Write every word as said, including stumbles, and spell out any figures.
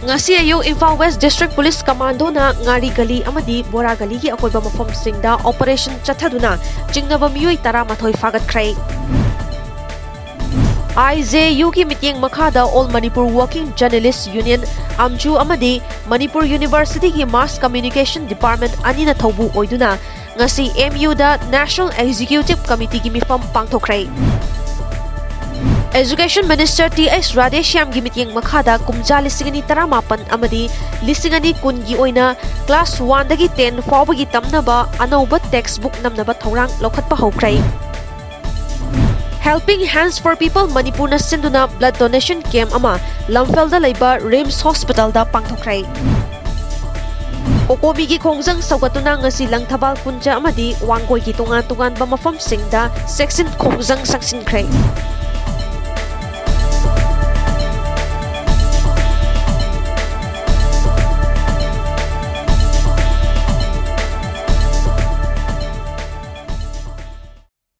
ꯉꯁꯤ ꯑꯌꯨꯛ Imphal west district police ꯀꯃꯥꯟꯗꯣꯅ ꯉꯥꯔꯤ ꯒꯂꯤ ꯑꯃꯗꯤ ꯕꯣꯔꯥ ꯒꯂꯤꯒꯤ ꯑꯀꯣꯏꯕ ꯃꯐꯝꯁꯤꯡꯗ ꯑꯣꯄꯔꯦꯁꯟ ꯆꯠꯊꯗꯨꯅ ꯆꯤꯡꯅꯕ ꯃꯤꯑꯣꯏ ꯇꯔꯥꯃꯥꯊꯣꯏ ꯐꯥꯒꯠꯈ꯭ꯔꯦ꯫ ꯑꯥꯏ ꯖꯦ ꯌꯨꯒꯤ ꯃꯤꯠꯌꯦꯡ ꯃꯈꯥꯗ All Manipur Working Journalist Union, ꯑꯝꯖꯨ, ꯑꯃꯗꯤ ꯃꯅꯤꯄꯨꯔ ꯌꯨꯅꯤꯚꯔꯁꯤꯇꯤꯒꯤ Mass Communication Department ꯑꯅꯤꯅ ꯊꯧꯕꯨ ꯑꯣꯏꯗꯨꯅ ꯉꯁꯤ ꯑꯦꯝ ꯌꯨꯗ National Executive Committeeꯒꯤ ꯃꯤꯐꯝ ꯄꯥꯡꯊꯣꯛꯈ꯭ꯔꯦ꯫ Education Minister ꯇꯤ ꯑꯩꯆ ꯔꯥꯙꯦꯁ꯭ꯌꯥꯝꯒꯤ ꯃꯤꯠꯌꯦꯡ ꯃꯈꯥꯗ ꯀꯨꯝꯖꯥ ꯂꯤꯁꯤꯡ ꯑꯅꯤ ꯇꯔꯥꯃꯥꯄꯟ ꯑꯃꯗꯤ ꯂꯤꯁꯤꯡ ꯑꯅꯤ ꯀꯨꯟꯒꯤ ꯑꯣꯏꯅ class one ꯗꯒꯤ ten ꯐꯥꯎꯕꯒꯤ ꯇꯝꯅꯕ ꯑꯅꯧꯕ textbook ꯅꯝꯅꯕ ꯊꯧꯔꯥꯡ ꯂꯧꯈꯠꯄ ꯍꯧꯈ꯭ꯔꯦ꯫ Helping Hands for People ꯃꯅꯤꯄꯨꯔꯅ ꯁꯤꯟꯗꯨꯅ blood donation camp ꯑꯃ ꯂꯝꯐꯦꯜꯗ ꯂꯩꯕ ꯔꯤꯝꯁ ꯍꯣꯁꯄꯤꯇꯥꯜꯗ ꯄꯥꯡꯊꯣꯛꯈ꯭ꯔꯦ꯫ ꯀꯣꯀꯣꯃꯤꯒꯤ ꯈꯣꯡꯖꯪ ꯁꯧꯒꯠꯇꯨꯅ ꯉꯁꯤ ꯂꯪꯊꯕꯥꯜ, ꯀꯨꯟꯖ ꯑꯃꯗꯤ ꯋꯥꯡꯒꯣꯏꯒꯤ ꯇꯣꯉꯥꯟ ꯇꯣꯉꯥꯟꯕ ꯃꯐꯝꯁꯤꯡꯗ ꯆꯦꯛꯁꯤꯟ ꯈꯣꯡꯖꯪ ꯆꯪꯁꯤꯟꯈ꯭ꯔꯦ꯫